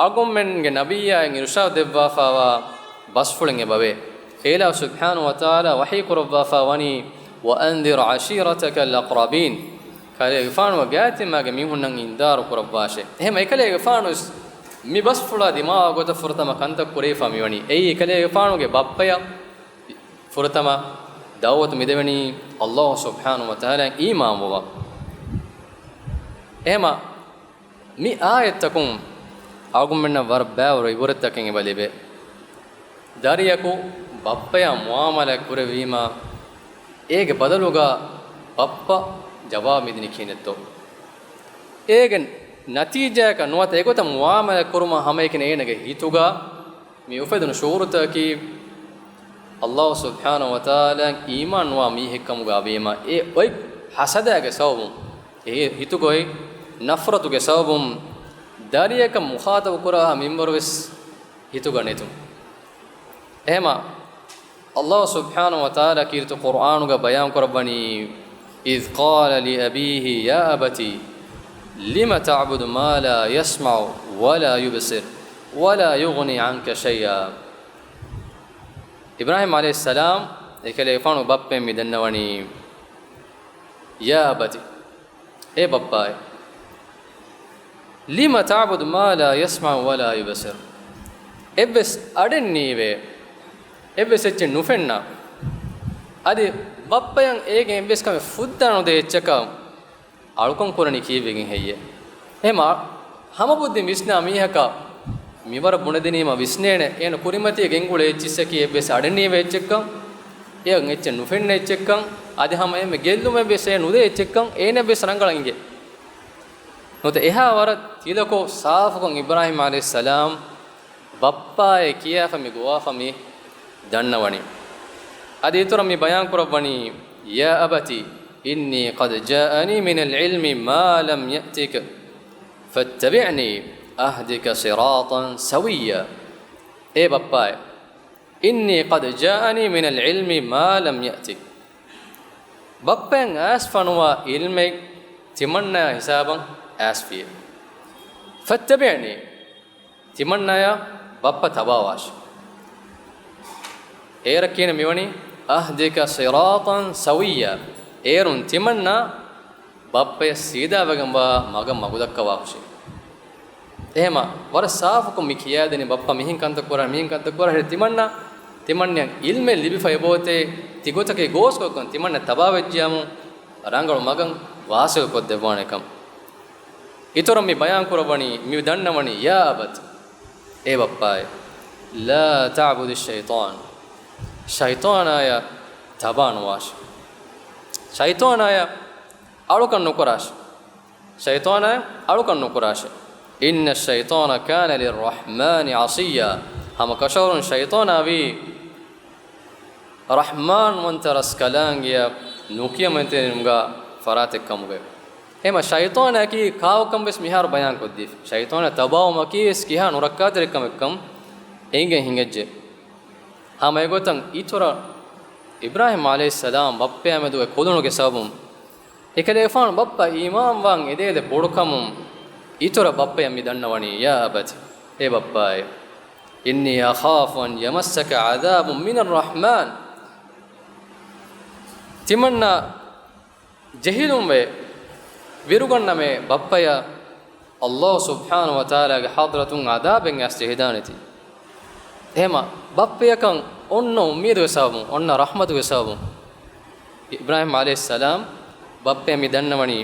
އަޅުގަނޑުމެންގެ ނަބިއްޔާއަށް އިރުޝާދު ދެއްވާފައިވާ ބަސްފުޅެއް އެބަވޭ. އެއިލާހު ސުބްޙާނަހު ވަތަޢާލާ ވަޙީ ކުރައްވާފައި ވަނީ، وأنذر عشيرتك الأقربين. ކަލޭގެފާނު ގާތްތިމާގެ މީހުންނަށް އިންޒާރު ކުރައްވާށޭ. އެހެންމަ އެކަލޭގެފާނު ވެސް މި ބަސްފުޅާ ދިމާވާ ގޮތަށް ފުރަތަމަ ކަންތައް ކުރެވިފަ މިވަނީ. އެއީ އެކަލޭގެފާނުގެ ބައްޕަޔަށް ފުރަތަމަ ދަޢުވަތު މިދެވެނީ ﷲ ސުބްޙާނަހު ވަތަޢާލާއަށް އީމާންވުމަށް. އެހެންމަ މި އާޔަތްތަކުން އަޅުގަނޑުމެންނަށް ވަރަށް ބައިވަރު އިބުރަތްތަކެއް އެބަ ލިބޭ. ދަރިޔަކު ބައްޕަޔާ މުޢާމަލާތް ކުރެއްވީމަ، އޭގެ ބަދަލުގަ ބައްޕަ ޖަވާބު މިދިނީ ކިހިނެއްތޯ؟ އޭގެ ނަތީޖާއަކަށް ނުވަތަ އެގޮތަށް މުޢާމަލާތް ކުރުމަށް ހަމައެކަނި އޭނަގެ ހިތުގަ މި އުފެދުނު ޝުޢޫރުތަކަކީ، ﷲ ސުބްޙާނަހު ވަތަޢާލާއަށް އީމާންވާ މީހެއްކަމުގަ ވީމަ، އެ އޮތް ޙަސަދާގެ ސަބަބުން، އެ ހިތުގައި ނަފްރަތުގެ ސަބަބުން، ދަރިޔަކަށް މުޚާޠަބު ކުރާ މިންވަރުވެސް ހިތުގަ ނެތުން. އެހެމަ، ﷲ ސުބްޙާނަހު ވަތަޢާލާ ކީރިތި ޤުރްއާނުގަ ބަޔާން ކުރައްވަނީ، إذ قال لأبيه يا أبت لم تعبد ما لا يسمع ولا يبصر ولا يغني عنك شيئا. އިބްރާހީމް ޢަލައިހިއްސަލާމް އެކަލޭގެފާނު ބައްޕައަށް މި ދަންނަވަނީ، يا أبت، އޭ ބައްޕާއޭ، لم تعبد ما لا يسمع ولا يبصر. އެއްވެސް އަޑެއް ނީވޭ، އެއްވެސް އެއްޗެއް ނުފެންނަ، އަދި ބައްޕަޔަށް އޭގެ އެއްވެސް ކަމެއް ފުއްދާނުދޭ އެއްޗަކަށް އަޅުކަން ކުރަނީ ކީއްވެގެން ހެއްޔޭ؟ އެހެމަ ހަމަ ބުއްދިން ވިސްނާ މީހަކަށް މިވަރަށް ބުނެދިނީމަ ވިސްނޭނެ، އޭނަ ކުރިމަތީ ގެންގުޅޭ އެއްޗިއްސަކީ އެއްވެސް އަޑެއް ނީވޭ އެއްޗެއްކަން، އެއަށް އެއްޗެއް ނުފެންނަ އެއްޗެއްކަން، އަދި ހަމަ އެންމެ ގެއްލުމެއްވެސް އެ ނުދޭ އެއްޗެއްކަން އޭނައަށްވެސް ރަނގަޅަށް އިނގޭ. ނުވަތަ އެހާ ވަރަށް ތިލަކޮށް ސާފުކޮށް އިބްރާހީމް ޢަލައިހިއްސަލާމް ބައްޕާއޭ ކިޔާފަ މި ގޮވާފަ މި ދަންނަވަނީ. އަދި އިތުރަށް މި ބަޔާން ކުރައްވަނީ، يا أبت إني قد جاءني من العلم ما لم يأتك فاتبعني أهدك صراطا سويا. އޭ ބައްޕާއޭ، إني قد جاءني من العلم ما لم يأتك. ބައްޕައަށް އައިސްފަނުވާ ޢިލްމެއް ތިމަންނަޔާ ހިސާބަށް އައިސްފިއޭ. فاتبعني، ތިމަންނަޔާ ބައްޕަ ތަބާވާށި. އޭރަށް ކިޔަން މިވަނީ، أهدك صراطا سويا، އޭރުން ތިމަންނަ ބައްޕަޔަށް ސީދާވެގެންވާ މަގަށް މަގުދައްކަވާށޭ. އެހެމަ ވަރަށް ސާފުކޮށް މި ކިޔާދިނީ ބައްޕަ މިހެން ކަންތައް ކުރާ، މިހެން ކަންތައް ކުރާ ހެން ތިމަންނަ، ތިމަންނަޔަށް ޢިލްމެއް ލިބިފަ އެބައޮތޭ، ތިގޮތަކީ ގޯސްކޮށްކަން ތިމަންނަ ތަބާވެއްޖިޔަމު ރަނގަޅު މަގަށް ވާސިލް ކޮށްދެއްވާނެކަން. އިތުރަށް މި ބަޔާން ކުރައްވަނީ، މި ދަންނަވަނީ، يا أبت، އޭ ބައްޕާއޭ، لا تعبد الشيطان، ޝައިޠާނާޔަށް ތަބާނުވާށި. ޝައިޠާނާޔަށް އަޅުކަން ނުކުރާށި. ޝައިޠާނާޔަށް އަޅުކަން ނުކުރާށި. إن الشيطان كان للرحمن عصيا. ހަމަ ކަށަވަރުން ޝައިޠާނާ ވީ ރަޙްމާންވަންތަ ރަސްކަލާނގެއަށް ނުކިޔަމަންތެރިވުމުގަ ފަރާތެއް ކަމުގައި. އެހެމަ ޝައިޠާނާއަކީ ކާކުކަން ވެސް މިހާރު ބަޔާން ކޮށްދީފި. ޝައިޠާނާ ތަބާވުމަކީ ވެސް ކިހާ ނުރައްކާތެރި ކަމެއްކަން އެނގެން ހިނގައްޖެ. ހަމަ އެގޮތަށް އިތުރަށް އިބްރާހީމް ޢަލައިހިއްސަލާމް ބައްޕަޔާ މެދުގެ ކުލުނުގެ ސަބަބުން އެކަލޭގެފާނު ބައްޕަ އީމާންވާން އެދޭދެ ބޮޑުކަމުން އިތުރަށް ބައްޕަޔަށް މި ދަންނަވަނީ، يا أبت، އޭ ބައްޕާއޭ، إني أخاف أن يمسك عذاب من الرحمن. ތިމަންނަ ޖެހިލުންވޭ، ވިރުގަންނަމޭ ބައްޕަޔަށް ﷲ ސުބްޙާނަހު ވަތަޢާލާގެ ޙަޟްރަތުން ޢަޛާބެއް އައިސް ޖެހިދާނެތީ. އެހެމަ ބައްޕަޔަކަށް އޮންނަ އުއްމީދުގެ ސަބަބުން، އޮންނަ ރަޙްމަތުގެ ސަބަބުން އިބްރާހީމް ޢަލައިހިއްސަލާމް ބައްޕަޔަށް މި ދަންނަވަނީ،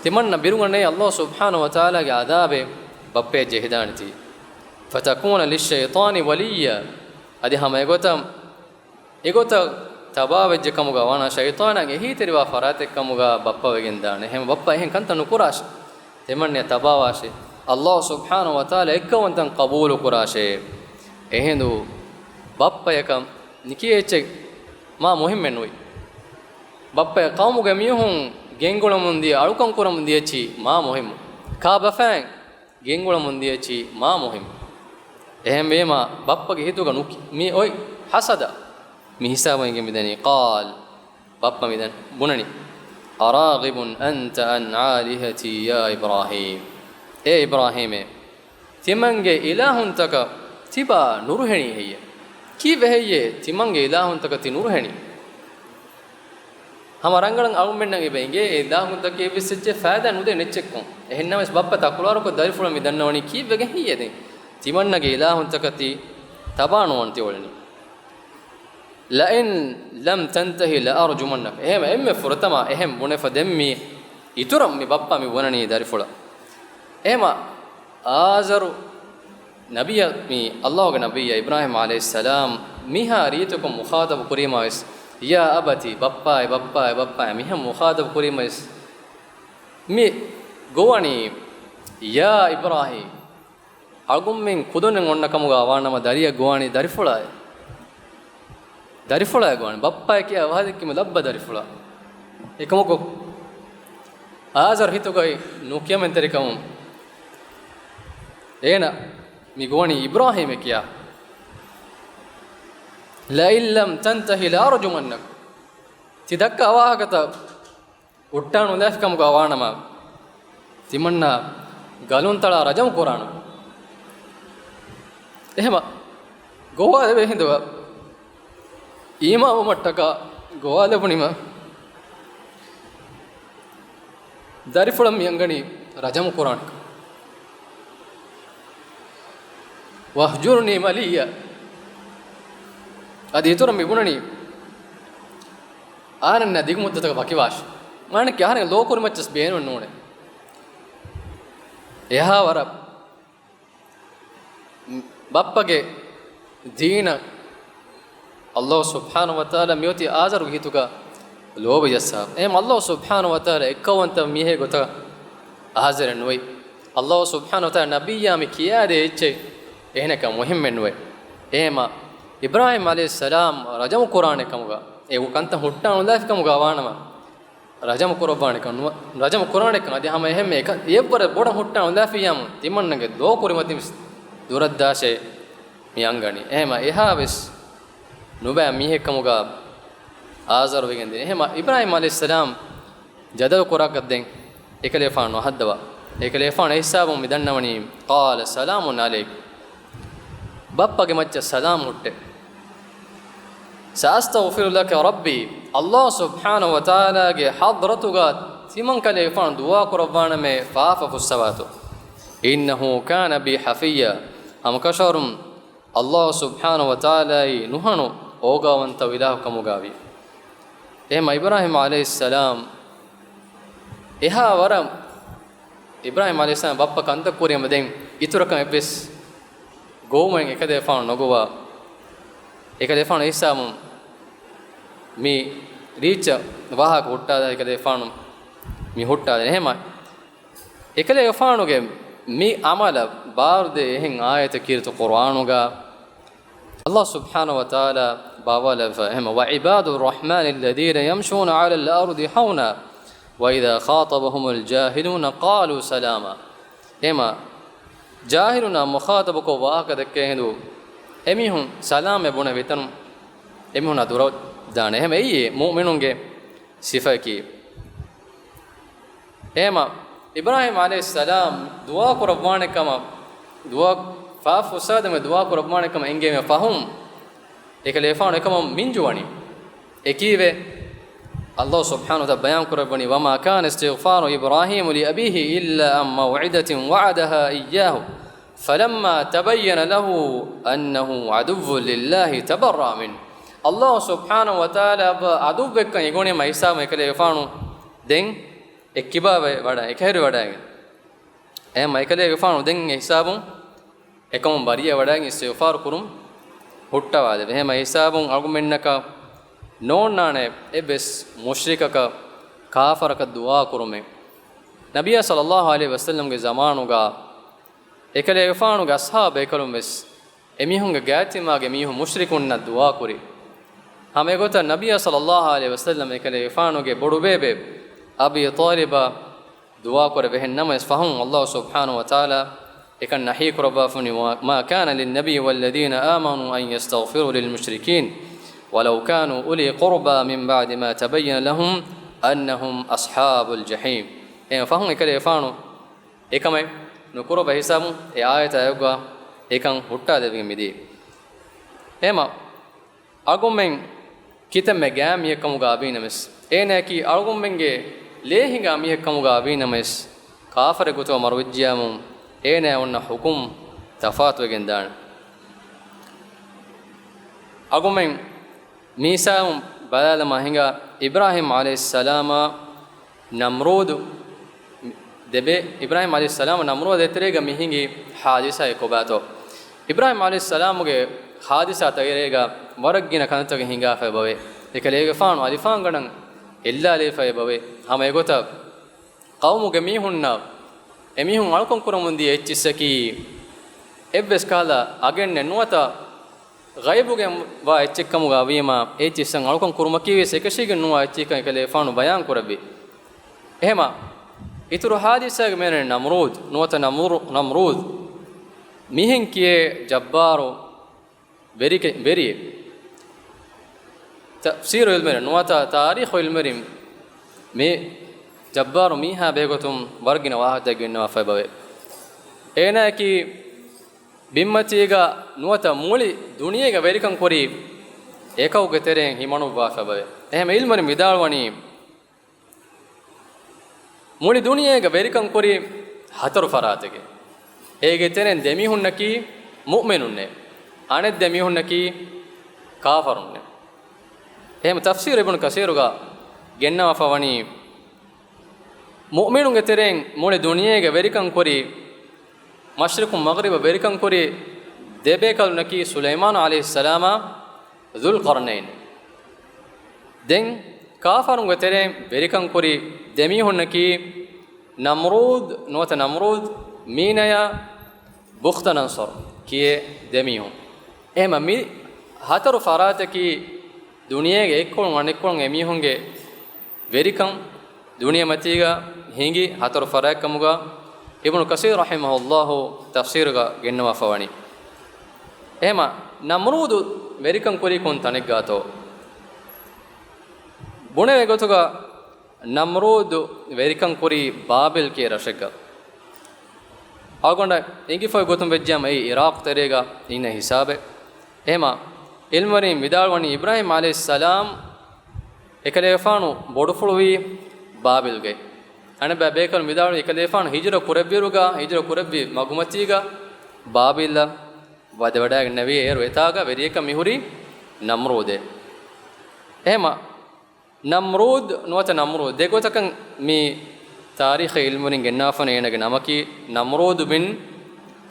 ތިމަންނަ ވިރުގަންނައޭ ﷲ ސުބްޙާނަހު ވަތަޢާލާގެ ޢަޛާބެއް ބައްޕަޔަށް ޖެހިދާނެތީ. فتكون للشيطان وليا. އަދި ހަމަ އެގޮތަށް އެގޮތަށް ތަބާވެއްޖެ ކަމުގަ ވާނަމަ، ޝައިޠާނާ އެހީތެރިވާ ފަރާތެއް ކަމުގަ ބައްޕަ ވެގެން ދާނެ. އެހެން ބައްޕަ އެހެން ކަންތައް ނުކުރާށި. ތިމަންނަޔަށް ތަބާވާށި. ﷲ ސުބްޙާނަހޫ ވަތަޢާލާ އެއްކައުވަންތަން ޤަބޫލު ކުރާށޭ. އެހިނދު ބައްޕަޔަކަށް ނިކިޔޭ އެއްޗެއް މާ މުހިއްމެއް ނުވި. ބައްޕަޔަށް ޤައުމުގެ މީހުން ގެންގުޅަމުން ދިޔަ އަޅުކަން ކުރަމުން ދިޔައެއްޗި މާ މުހިއްމު. ކާބަފައިން ގެންގުޅަމުން ދިޔައެއްޗި މާ މުހިއްމު. އެހެންވީމަ ބައްޕަގެ ހިތުގަ ނުކި، މި އޮތް ހަސަދަ. މި ހިސާބުން އެނގި މިދަނީ. ޤާލް، ބައްޕަ މިދަން ބުނަނީ، "أراغب أنت عن آلهتي يا إبراهيم؟" އޭ އިބްރާހީމޭ، ތިމަންގެ އިލާހުންތަކަށް ތިބާ ނުރުހެނީ ހެއްޔޭ؟ ކީއްވެ ހެއްޔޭ ތިމަންގެ އިލާހުންތަކަށް ތި ނުރުހެނީ؟ ހަމަ ރަނގަޅަށް އަޅުމެންނަށް އެބަ އެނގޭ އެ އިލާހުންތަކެއް އެއްވެސް އެއްޗެއް ފައިދާ ނުދޭ އެއްޗެއްކޮށް. އެހެންނަމަވެސް ބައްޕަ ތަކުރާރުކޮށް ދަރިފުޅަށް މި ދަންނަވަނީ ކީއްވެގެން ހެއްޔޭ ދެން؟ ތިމަންނަގެ އިލާހުންތަކަށް ތި ތަބާ ނުވަން ތިއުޅެނީ. "لئن لم تنته لأرجمنك." އެހެމަ އެންމެ ފުރަތަމަ އެހެން ބުނެފަ ދެން މި އިތުރަށް މި ބައްޕަ މި ބުނަނީ ދަރިފުޅަށް. އެހެމަ އާޒަރު ނަބިއްޔާ، މި ﷲގެ ނަބިއްޔާ އިބްރާހީމް ޢަލައިހިއްސަލާމް މިހާ ރީތިކޮށް މުޚާޠަބު ކުރީމާވެސް، "يا أبت"، ބައްޕާއޭ، ބައްޕާއޭ، ބައްޕާއޭ، މިހެން މުޚާޠަބު ކުރީމަވެސް މި ގޮވަނީ، "يا إبراهيم"، އަޅުގަނޑުމެން ކުދިން އޮންނަ ކަމުގަ ވާނަމަ ދަރިއަށް ގޮވާނީ ދަރިފުޅާއޭ. ދަރިފުޅާ ގޮވާނެ، ބައްޕާ ކިޔާ ވާހަކަ ދެއްކީމަ ލައްބަ ދަރިފުޅާ. އެކަމަކު، އާޒަރު ހިތުގައި ނުކިޔަމަންތެރިކަމުން އޭނަ މި ގޮވަނީ އިބްރާހީމޭ ކިޔާ. "لئن لم تنته لأرجمنك." ތި ދައްކާ ވާހަކަތައް ހުއްޓާނުލާފިކަމުގަ ވާނަމަ، ތިމަންނަ ގަލުންތަޅާ ރަޖަމު ކުރާނަން. އެހެމަ ގޮވާލެވޭ ހިނދު އީމާންވުމަށްޓަކާ ގޮވާލެވުނީމަ، ދަރިފުޅަށް މި އަންގަނީ ރަޖަމު ކުރާނެ. "واهجرني مليا." އަދި އިތުރަށް މި ބުނަނީ، އާނަންނާ ދިގު މުއްދަތަކަށް ވަކިވާށި. މާނައަކީ އަހަރެން ލޯ ކުރިމައްޗަސް ބޭނުން ނޫނޭ. އެހާ ވަރަށް ބައްޕަގެ ދީނަށް ﷲ ސުބްޙާނަހޫ ވަތަޢާލާ މިއޮތީ އާޒަރުގެ ހިތުގަ ލޯބި ޖައްސާފަ. އެހެން ﷲ ސުބްޙާނަހޫ ވަތަޢާލާ އެއްކައުވަންތަ މީހެއް ގޮތަށް އާޒަރެއް ނުވެ. ﷲ ސުބްޙާނަހޫ ވަތަޢާލާ ނަބިއްޔާ މި ކިޔާދޭ އެއްޗެއް އެހެނަކަށް މުހިއްމެއް ނުވެ. އެހެމަ އިބްރާހީމް ޢަލައިހިއްސަލާމް ރަޖަމު ކުރާނެ ކަމުގަ، އެ ކަންތައް ހުއްޓާނުލާފި ކަމުގަ ވާނަމަ، ރަޖަމު ކުރައްވާނެކަން ނުވަ، ރަޖަމު ކުރާނެކަން އަދި ހަމަ އެހެންމެ އެކަން އެއްވަރަށް ބޮޑަށް ހުއްޓާނުލާފިއްޔާމު ތިމަންނަގެ ލޯ ކުރިމަތިން ވެސް ދުރަށްދާށޭ މި އަންގަނީ. އެހެމަ އެހާވެސް ނުބައި މީހެއްކަމުގަ އާޒަރު ވެގެން ދިނީ. އެހެމަ އިބްރާހީމް ޢަލައިހިއްސަލާމް ޖަދަލު ކުރާކަށް ދެން އެކަލޭފާނު ހައްދަވާ. އެކަލޭފާނު އެހިސާބުން މި ދަންނަވަނީ، "قال سلام عليك." ބައްޕަގެ މައްޗަށް ސަލާމް ހުއްޓެ. "سأستغفر لك ربي." ﷲ ސުބްޙާނަހޫ ވަތަޢާލާގެ ޙަޟްރަތުގަ ތިމަން ކަލޭފާނު ދުޢާ ކުރައްވާނަމޭ ފާފަ ފުއްސަވާތޯ. "إنه كان بي حفيا." ހަމަކަށަވަރުން ﷲ ސުބްޙާނަހޫ ވަތަޢާލާއީ ނުހަނު އޯގާވަންތަ އިލާހު ކަމުގައިވި. އެހެމަ އިބްރާހީމް ޢަލައިހިއްސަލާމް އެހާ ވަރަށް އިބްރާހީމް ޢަލައިހިއްސަލާމް ބައްޕަ ކަންތައް ކުރީމަ ދެން އިތުރަކަށް އެއްވެސް ގޮވުމެއް އެކަލޭފާނު ނުގޮވާ. އެކަލޭފާނު އެހިސާބުން މި ރީއްޗަށް ވާހަކަ ހުއްޓާލާ އެކަލޭފާނު މި ހުއްޓާލަން. އެހެމަ އެކަލޭގެފާނުގެ މި ޢަމަލަށް ބާރުދޭ އެހެން އާޔަތެއް ކީރިތި ޤުރުއާނުގަ ﷲ ސުބްޙާނަހޫ ވަތަޢާލާ ބާވާލައްވާ އެހެން، "وعباد الرحمن الذين يمشون على الأرض هونا وإذا خاطبهم الجاهلون قالوا سلاما." އެހެމަ ޖާހިލުންނާ މުޚާޠަބުކޮށް ވާހަކަ ދެއްކޭ ހިނދު އެމީހުން ސަލާމެއް ބުނެ ވިތަނު އެމީހުންނާ ދުރަށް ދާނެ. އެހެމަ އެއީ މުއުމިނުންގެ ސިފައަކީ. އެހެމަ އިބްރާހީމް ޢަލައިހިއްސަލާމް ދުޢާ ކުރައްވާނެ ކަމަށް، ދުޢާ، ފާފަ ފުއްސާދެމެ ދުޢާ ކުރައްވާނެ ކަމަށް އެނގޭމެ ފަހުން، އެކަލޭފާނު އެކަމަށް މިންޖުވަނީ. އެކީވެ، ﷲ ސުބްޙާނަހޫ ވަތަޢާލާ ބަޔާން ކުރައްވަނީ، "وما كان استغفار إبراهيم لأبيه إلا عن موعدة وعدها إياه فلما تبين له أنه عدو لله تبرأ منه." ﷲ ސުބްޙާނަހޫ ވަތަޢާލާ އަދުއްވެއްކަން އެނގުނީމަ އިސާމު އެކަލޭގެފާނު ދެން އެއްކިބާވެ ވަޑައި، އެކަހެރި ވަޑައިގެން. އެހެން އެކަލޭގެފާނު ދެން އެ ހިސާބުން އެކަމުން ބަރީއަ ވަޑައިގެން އިސްތިޣްފާރު ކުރުން ހުއްޓަވާލެވެ. އެހެން އެ ހިސާބުން އަޅުގަނޑުމެންނަކަށް ނޯންނާނެ އެއްވެސް މުޝްރިކަކަށް، ކާފަރަކަށް ދުޢާ ކުރުމެއް. ނަބިއްޔާ ޞައްލައްލާހު ޢަލައިހި ވަސައްލަމްގެ ޒަމާނުގަ އެކަލޭގެފާނުގެ އަޞްޙާބު ބޭކަލުން ވެސް އެމީހުންގެ ގާތްތިމާގެ މީހުން މުޝްރިކުންނަށް ދުޢާ ކުރި. ހަމަ އެގޮތަށް ނަބިއްޔާ ޞައްލައްލާހު ޢަލައިހި ވަސައްލަމް އެކަލޭގެފާނުގެ ބޮޑުބޭބެ އަބީ ޠާލިބަށް ދުޢާ ކުރެވި. އެހެން ނަމަވެސް ފަހުން ﷲ ސުބްޙާނަހޫ ވަތަޢާލާ އެކަން ނަހީ ކުރައްވާފަވަނީ، وما كان للنبي والذين آمنوا أن يستغفروا للمشركين ولو كانوا أولي قربى من بعد ما تبين لهم أنهم أصحاب الجحيم. އެ ފަހުން އެކަލޭގެފާނު އެކަމެއް ނުކުރައްވާ ހިސާބުން އެ އާޔަތާ އެއްގޮތަށް އެކަން ހުއްޓާލެވިގެން މިދިޔައީ. އެހެމަ އަޅުގަނޑުމެން ކިތަންމެ ގާތް މީހެއްކަމުގަ ވީނަމަވެސް، އޭނައަކީ އަޅުގަނޑުމެންގެ ލޭ ހިނގާ މީހެއްކަމުގަ ވީނަމަވެސް، ކާފަރެއް ގޮތުގަ މަރުވެއްޖިޔާމު، އޭނައަށް އޮންނަ ޙުކުމް ތަފާތުވެގެން ދާނެ. އަޅުގަނޑުމެން މިސާލުން ބަލާލަމާ ހިނގާ، އިބްރާހީމް ޢަލައިހިއްސަލާމާ ނަމްރޫދު ދެބޭ، އިބްރާހީމް ޢަލައިހިއްސަލާމް ނަމްރޫދު ދޭތެރޭގަ މިހިނގި ޙާދިސާއެއް ކޮބާތޯ؟ އިބްރާހީމް ޢަލައިހިއްސަލާމުގެ ޙާދިސާ ތެރޭގަ ވަރަށް ގިނަ ކަންތައްތަކެއް ހިނގާފައި ބަވޭ. އެކަލޭގެފާނު އަލިފާންގަނޑަށް އެއްލާލެވިފައި ބަވޭ. ހަމަ އެގޮތަށް ޤައުމުގެ މީހުންނަށް އެމީހުން އަޅުކަން ކުރަމުންދިޔަ އެއްޗިއްސަކީ އެއްވެސް ކަހަލަ އަގެއް ނެތް ނުވަތަ ޣައިބުގެ ވާ އެއްޗެއްކަމުގަ ވީމާ، އެ އެއްޗިއްސަށް އަޅުކަން ކުރުމަކީވެސް އެކަށީގެން ނުވާ އެއްޗެއްކަން އެކަލޭގެފާނު ބަޔާން ކުރެއްވި. އެހެމަ އިތުރު ޙާދިސާގެ މޭނަން ނަމްރޫދު ނުވަތަ ނަމްރޫ، ނަމްރޫދު މިހެން ކިޔޭ ޖައްބާރު ވެރިކެ، ވެރިއެއް. ތަފްސީރު ޢިލްމުވެރިން ނުވަތަ ތާރީޚު ޢިލްމުވެރިން މި ޖައްބާރު މީހާ ބެހޭގޮތުން ވަރަށް ގިނަ ވާހަކަތައް ގެންނަވާފައި ބަވޭ. އޭނާއަކީ ބިންމަތީގަ ނުވަތަ މުޅި ދުނިޔޭގަ ވެރިކަން ކުރި އެކަކުގެ ތެރެއިން ހިމަނުއްވާފައި ބަވޭ. އެހެމަ ޢިލްމުވެރިން ވިދާޅުވަނީ، މުޅި ދުނިޔޭގަ ވެރިކަން ކުރި ހަތަރު ފަރާތެކޭ. އޭގެ ތެރެއިން ދެމީހުންނަކީ މުއުމިނުންނޭ. އަނެއް ދެމީހުންނަކީ ކާފަރުންނޭ. އެހެމަ ތަފްސީރު އިބްނު ކަސީރުގަ ގެންނަވާފަ ވަނީ، މުއުމިނުންގެ ތެރެއިން މުޅި ދުނިޔޭގަ ވެރިކަން ކުރި، މަޝްރިޤު މަޣްރިބަށް ވެރިކަން ކުރި ދެބޭކަލުންނަކީ ސުލައިމާނު ޢަލައިހިއްސަލާމާ ޛުލްޤަރްނައިން. ދެން ކާފަރުންގެ ތެރެއިން ވެރިކަން ކުރި ދެމީހުންނަކީ ނަމްރޫދު ނުވަތަ ނަމްރޫދު މީނަޔާ ބުޚްތަނަންޞަރު ކިޔޭ ދެމީހުން. އެހެމަ މި ހަތަރު ފަރާތަކީ ދުނިޔޭގެ އެއްކޮޅުން އަނެއްކޮޅުން އެމީހުންގެ ވެރިކަން ދުނިޔެމަތީގަ ހިނގި ހަތަރު ފަރާތްކަމުގަ އިބްނު ކަސީރު ރަޙިމަހުﷲ ތަފްސީރުގަ ގެންނަވާފަ ވަނީ. އެހެމަ ނަމްރޫދު ވެރިކަން ކުރީ ކޮން ތަނެއްގާތޯ؟ ބުނެވޭ ގޮތުގަ ނަމްރޫދު ވެރިކަން ކުރީ ބާބިލް ކިޔޭ ރަށެއްގަ. އަޅުގަނޑަށް އެނގިފައި ގޮތުން ވެއްޖާމަ އެއީ އިރާޤު ތެރޭގަ އިންނަ ހިސާބެއް. އެހެމަ ޢިލްމުވެރިން ވިދާޅުވަނީ އިބްރާހީމް ޢަލައިހިއްސަލާމް އެކަލޭގެފާނު ބޮޑުފުޅުވީ ބާބިލްގައި. އަނެއްބައި ބޭކަލުން ވިދާޅުވީ އެކަލޭގެފާނު ހިޖުރަ ކުރެއްވިއިރުގަ، ހިޖުރަ ކުރެއްވި މަގުމަތީގަ ބާބިލަށް ވަދެވަޑައިގެންނެވި. އޭރު އެތާގަ ވެރިއެއްކަން މިހުރީ ނަމްރޫދޭ. އެހެމަ ނަމްރޫދު ނުވަތަ ނަމްރޫދު ދެގޮތަކަށް މި ތާރީޚީ ޢިލްމުވެރިން ގެންނާފަން އޭނާގެ ނަމަކީ ނަމްރޫދު ބިން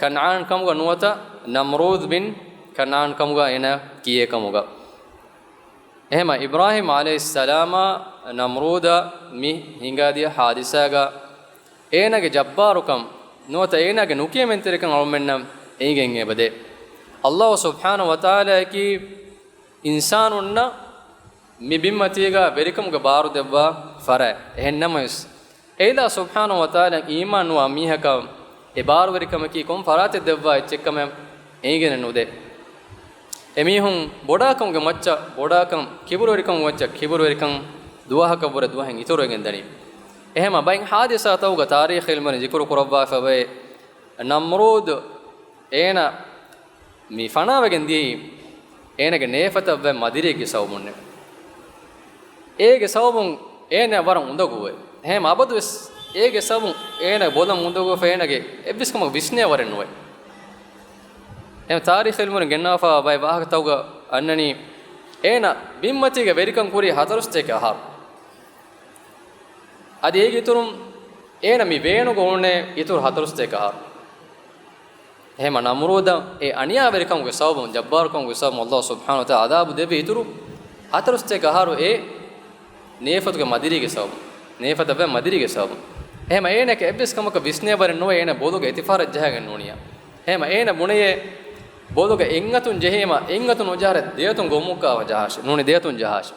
ކަންޢާން ކަމުގަ ނުވަތަ ނަމްރޫދު ބިން ކަންޢާން ކަމުގަ އޭނާ ކިޔޭ ކަމުގަ. އެހެމަ އިބްރާހީމް ޢަލައިހިއްސަލާމާ ނަމްރޫދަށް މި ހިނގާދިޔަ ޙާދިސާގަ އޭނާގެ ޖައްބާރުކަން ނުވަތަ އޭނާގެ ނުކިޔަމަންތެރިކަން އަޅުމެންނަށް އެނގިގެން އެބަދޭ. ﷲ ސުބްޙާނަހޫ ވަތަޢާލާއަކީ އިންސާނުންނަށް މި ބިންމަތީގަ ވެރިކަމުގެ ބާރު ދެއްވާ ފަރާތް. އެހެން ނަމަވެސް، އެއިލާ ސުބްޙާނަހޫ ވަތަޢާލާއަށް އީމާން ނުވާ މީހަކަށް އެ ބާރުވެރިކަމަކީ ކޮން ފަރާތެއް ދެއްވާ އެއްޗެއްކަމެއް އެނގިގެނެއް ނުދޭ. އެމީހުން ބޮޑާކަމުގެ މައްޗަށް ބޮޑާކަން، ކިބުރުވެރިކަމުގެ މައްޗަށް ކިބުރުވެރިކަން ދުވަހަކަށްވުރެ ދުވަހެއް އިތުރުވެގެން ދަނީ. އެހެމަ ބައެއް ޙާދިސާތަކުގަ ތާރީޚީ ޢިލްމުވެރިން ޒިކުރު ކުރައްވާފައިވޭ، ނަމްރޫދު އޭނަ މި ފަނާވެގެން ދިޔައީ އޭނަގެ ނޭފަތަށްވާ މަދިރިއެއްގެ ސަބަބުންނޭ. އޭގެ ސަބަބުން އޭނަ ވަރަށް އުނދަގޫވޭ. އެހެން އަބަދުވެސް އޭގެ ސަބަބުން އޭނަ ބޮލަށް އުނދަގޫވެފަ އޭނަގެ އެއްވެސް ކަމަކަށް ވިސްނޭ ވަރެއް ނުވޭ. އެހެން ތާރީޚީ ޢިލްމުވެރިން ގެންނަވާފަ ބައެއް ވާހަކަތަކުގަ އަންނަނީ އޭނަ ބިންމަތީގަ ވެރިކަން ކުރީ ހަތަރު ސަތޭކަ އަހަރު. އަދި އޭގެ އިތުރުން އޭނަ މި ވޭނުގަ އުޅުނޭ އިތުރު ހަތަރު ސަތޭކަ އަހަރު. އެހެމަ ނަމްރޫދަށް އެ އަނިޔާވެރިކަމުގެ ސަބަބުން، ޖައްބާރުކަމުގެ ސަބަބުން ﷲ ސުބްޙާނަހޫ ވަތަޢާލާ ޢަޛާބު ދެއްވި އިތުރު ހަތަރު ސަތޭކަ އަހަރު އެ ނޭފަތުގެ މަދިރީގެ ސަބަބުން، ނޭފަތަށްވާ މަދިރީގެ ސަބަބުން. އެހެމަ އޭނައަކީ އެއްވެސް ކަމަކަށް ވިސްނޭ ވަރެއް ނުވޭ، އޭނަ ބޮލުގަ އެތިފާރަށް ޖަހައިގެން ނޫނިޔާ. އެހެމަ އޭނަ ބުނެޔޭ، ބޮލުގަ އެއްއަތުން ޖެހީމަ، އެއްއަތުން ނުޖަހާ ދެއަތުން ގޮމުއްކާފަ ޖަހާށި، ނޫނީ ދެއަތުން ޖަހާށި.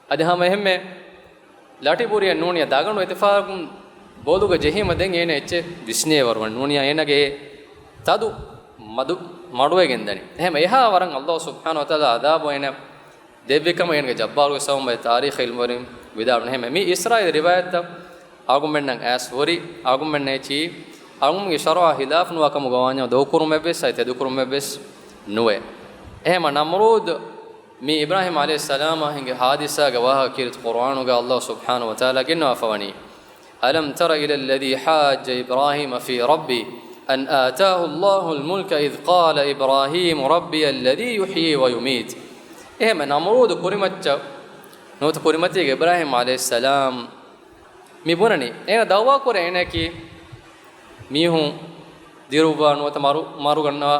އަދި ހަމަ އެހެންމެ ލަޓިބުރިއެއް ނޫނީ ދަގަނޑު އެތިފާގުން ބޮލުގަ ޖެހީމަ ދެން އޭނަ އެއްޗެއް ވިސްނޭ ވަރު ވަނީ. ނޫނީ އޭނަގެ ތަދު މަދު މަޑުވެގެން ދަނީ. އެހެމަ އެހާ ވަރަށް އައްލާހު ސުބްޙާނަހު ވަތަޢާލާ އަދާބު އޭނަ ދެއްވި ކަމަށް އޭނަގެ ޖައްބާރުގެ ސަބަބުން ބައެއް ތާރީޚު ޢިލްމުވެރިން ވިދާޅުވި. އެހެމަ މި އިސްރާއީލީ ރިވާޔަތްތައް އަޅުގަނޑުމެންނަށް އައިސް ހުރި، އަޅުގަނޑުމެންނަށް އެއީ އަޅުގަނޑުމެންގެ ޝަރުޢާ ޚިލާފު ނުވާ ކަމުގަ ވާންޏާ ދޮގުކުރުމެއްވެސް އަދި ތެދުކުރުމެއްވެސް ނުވޭ. އެހެމަ ނަމްރޫދު މި އިބްރާހީމް ޢަލައިހިއްސަލާމާ ހިނގި ޙާދިސާގެ ވާހަކަ ކީރިތި ޤުރުއާނުގަ އައްލާހު ސުބްޙާނަހު ވަތަޢާލާ ގެންނަވާފަ ވަނީ، ألم تر إلى الذي حاج إبراهيم في ربه أن آتاه الله الملك إذ قال إبراهيم ربي الذي يحيي ويميت. އެހެމަ ނަމްރޫދު ކުރިމައްޗަށް ނުވަތަ ކުރިމަތީގެ އިބްރާހީމް ޢަލައިހިއްސަލާމް މި ބުނަނީ، އޭނަ ދަޢުވާ ކުރޭ އޭނައަކީ މީހުން ދިރުއްވާ ނުވަތަ މަރު، މަރުގަންނަވާ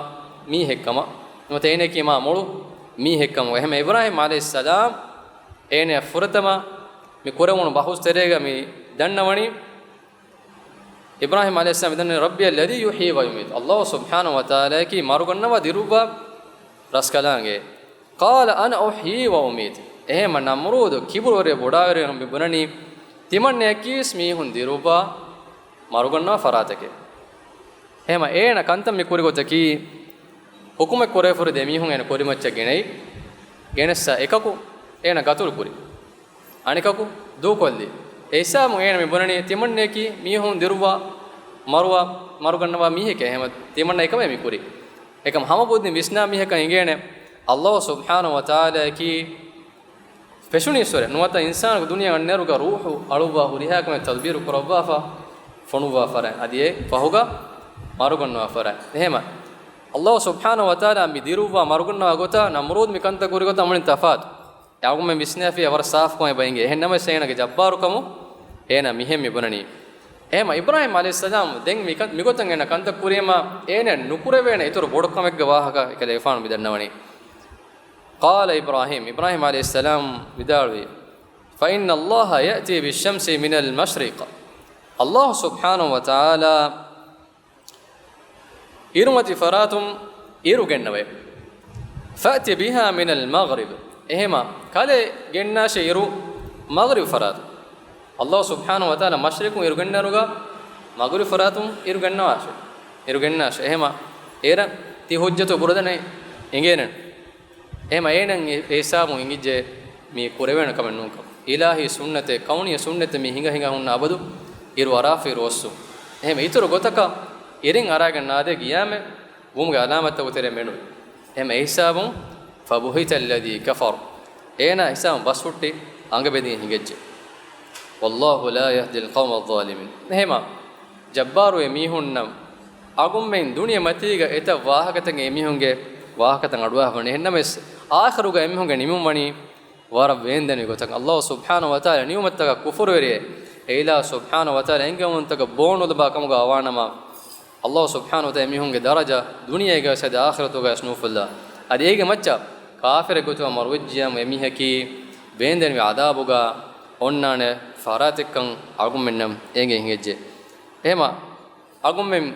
މީހެއްކަމަށް، ނުވަތަ އޭނައަކީ މާ މޮޅު މީހެއްކަމަށް. އެހެމަ އިބްރާހީމް ޢަލައިހިއްސަލާމް އޭނަ ފުރަތަމަ މި ކުރެވުނު ބަހުސް ތެރޭގަ މި ދަންނަވަނީ، އިބްރާހީމް ޢަލައިހިއްސަލާމް މި ދަންނަވަނީ، ربي الذي يحيي ويميت، އައްލާހު ސުބްޙާނަހު ވަތަޢާލާއަކީ މަރުގަންނަވާ ދިރުއްވާ ރަސްކަލާނގެ. قال أنا أحيي وأميت. އެހެމަ ނަމްރޫދު ކިބުރުވެރި ބޮޑާވެރިވެ މި ބުނަނީ، ތިމަންނަޔަކީސް މީހުން ދިރުއްވާ މަރުގަންނަވާ ފަރާތެކޭ. އެހެމަ އޭނަ ކަންތައް މި ކުރި ގޮތަކީ، ޙުކުމެއް ކުރެވިފަ ހުރި ދެ މީހުން އޭނަ ކުރިމައްޗަށް ގެނައީ، ގެނެއްސާ އެކަކު އޭނަ ގަތުލު ކުރި، އަނެކަކު ދޫކޮށްލި. އެ ހިސާބުން އޭނަ މި ބުނަނީ، ތިމަންނަޔަކީ މީހުން ދިރުއްވާ މަރުވާ މަރުގަންނަވާ މީހެކޭ. އެހެމަ ތިމަންނަ އެކަމޭ މި ކުރީ. އެކަމް ހަމަ ބުއްދިން ވިސްނާ މީހަކަށް އެނގޭނެ، އައްލާހު ސުބްޙާނަހު ވަތަޢާލާއަކީ ފެށުނީއްސުރެ ނުވަތަ އިންސާނަކު ދުނިޔެ އަންނައިރުގަ ރޫޙު އަޅުއްވާ ހުރިހާ ކަމެއް ތަދުބީރު ކުރައްވާފަ ފޮނުއްވާ ފަރާތް، އަދި އެ ފަހުގަ މަރުގަންނަވާ ފަރާތް. އެހެމަ އައްލާހު ސުބްޙާނަހު ވަތަޢާލާ މި ދިރުއްވާ މަރުގަންނަވާ ގޮތާ ނަމްރޫދު މި ކަންތައް ކުރި ގޮތާ އަމުނި ތަފާތު. އަޅުގަނޑުމެން ވިސްނާފިއްޔާ ވަރަށް ސާފުކަމެއް ބައިނގޭ. އެހެން ނަމަވެސް އޭނަގެ ޖައްބާރުކަމުން އޭނަ މިހެން މި ބުނަނީ. އެހެމަ އިބްރާހީމް ޢަލައިހިއްސަލާމް ދެން މިކަން، މިގޮތަށް އޭނަ ކަންތައް ކުރީމަ އޭނަ ނުކުރެވޭނެ އިތުރު ބޮޑު ކަމެއްގެ ވާހަކަ އެކަލޭގެފާނު މި ދަންނަވަނީ. قال إبراهيم، އިބްރާހީމް ޢަލައިހިއްސަލާމް ވިދާޅުވީ، فإن الله يأتي بالشمس من المشرق. އައްލާހު ސުބްޙާނަހު ވަތަޢާލާ އިރުމަތި ފަރާތުން އިރު ގެންނަވައޭ. فأت بها من المغرب. އެހެމަ ކަލޭ ގެންނާށޭ އިރު މަޣްރިބު ފަރާތުން. އައްލާހު ސުބްޙާނަހު ވަތަޢާލާ މަޝްރިޤުން އިރު ގެންނައިރުގަ މަޣްރިބު ފަރާތުން އިރު ގެންނަވާށޭ. އިރު ގެންނާށޭ. އެހެމަ އޭރަށް ތި ޙުއްޖަތު ބުރަދަނެ އެނގޭނެ. އެހެމަ އޭނަ އެ ހިސާބުން އެނގިއްޖެ މީ ކުރެވޭނެ ކަމެއް ނޫންކަމަށް. އިލާހީ ސުންނަތެއް، ކައުނީ ސުންނަތެއް މީ ހިނގަ ހިނގާ ހުންނަ އަބަދު އިރު އަރާފަ އިރު އޮއްސުން. އެހެމަ އިތުރު ގޮތަކަށް އިރެއް އަރާގެން ނާދޭ ގިޔާމަތް ވުމުގެ ޢަލާމަތްތަކުގެ ތެރެއިން މެނުވި. އެހެމަ އެ ހިސާބުން فبهت الذي كفر. އޭނާ ހިސާބުން ބަސް ހުއްޓި އަނގަ ބެދިގެން ހިނގައްޖެ. والله لا يهدي القوم الظالمين. އެހެމަ ޖައްބާރު އެ މީހުންނަށް އަގުންމެން ދުނިޔެ މަތީގަ އެތައް ވާހަކަތަކެއް އެ މީހުންގެ ވާހަކަތައް އަޑުއަހާފަ ވަނީ. އެހެންނަމަވެސް އާޚިރުގަ އެ މީހުންގެ ނިމުން ވަނީ ވަރަށް ވޭންދެނިވި ގޮތަކަށް. އައްލާހު ސުބްޙާނަހު ވަތަޢާލާ ނިޢުމަތްތަކަށް ކުފުރުވެރިއެއް، އެ އިލާހު ސުބްޙާނަހު ވަތަޢާލާ އެންގެވުންތަކަށް ބޯ ނުލަބާ ކަމުގަ ވާނަމަ، އައްލާހު ސުބްޙާނަހު ވަތަޢާލާ އެމީހުންގެ ދަރަޖަ ދުނިޔޭގަވެސް އަދި އާޚިރަތުގަވެސް ނުފުއްލާ. އަދި އޭގެ މައްޗަށް ކާފިރެއް ގޮތުގަ މަރުވެއްޖިޔާމު އެމީހަކީ ވޭންދެނިވި ޢަޛާބުގަ އޮންނާނެ ފަރާތެއްކަން އަޅުގަނޑުމެންނަށް އެނގެން ހިނގައްޖެ. އެހެމަ އަގުންމެން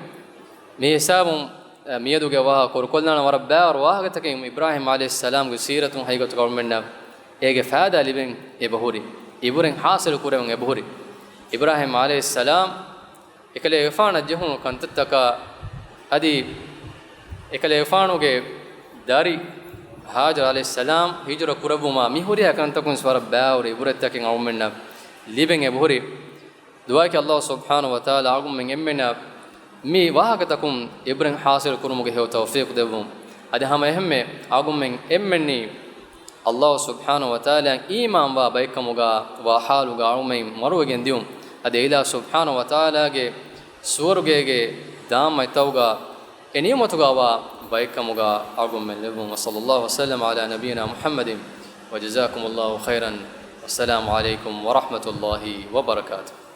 މި ހިސާބުން، އަ، މިއަދުގެ ވާހަކަ ކުރުކޮށްލާނަން ވަރަށް ބާރު ވާހަކަތަކެއް އިބްރާހީމް ޢަލައިހިއްސަލާމްގެ ސީރަތުން ހަގީގަތުގަ އަޅުމެންނަށް އޭގެ ފައިދާ ލިބެން އެބަހުރި، އިބުރެން ޙާޞިލު ކުރެވެން އެބަހުރި. އިބްރާހީމް ޢަލައިހިއްސަލާމް އެކަލޭގެފާނަށް ޖެހުނު ކަންތައްތަކާ އަދި އެކަލޭގެފާނުގެ ދަރި ހާޖަރު ޢަލައިހިއްސަލާމް ހިޖުރަ ކުރެއްވުމާ މި ހުރިހާ ކަންތަކުން ވަރަށް ބާރު އިބުރަތްތަކެއް އަޅުމެންނަށް ލިބެން އެބަހުރި. ދުޢާއަކީ އައްލާހު ސުބްޙާނަހު ވަތަޢާލާ އަޅުގަނޑުމެން އެންމެންނަށް މި ވާހަކަތަކުން އިބްރަތް ޙާޞިލު ކުރުމުގެ ހެޔޮ ތައުފީޤު ދެއްވުން. އަދި ހަމަ އެހެންމެ އަޅުގަނޑުމެން އެންމެންނީ އައްލާހު ސުބްޙާނަހު ވަތަޢާލާއަށް އީމާންވާ ބައެއްކަމުގަ ވާ ޙާލުގަ އަޅުގަނޑުމެން މަރުވެގެން ދިޔުން. އަދި އިލާހު ސުބްޙާނަހު ވަތަޢާލާގެ ސުވަރުގޭގެ ދާންމަތްތަކުގަ އެ ނިޢުމަތުގަ ވާ ބައެއްކަމުގަ އަޅުގަނޑުމެން ލެއްވުން. وصلى الله وسلم على نبينا محمد وجزاكم الله خيرا. والسلام عليكم ورحمة الله وبركاته.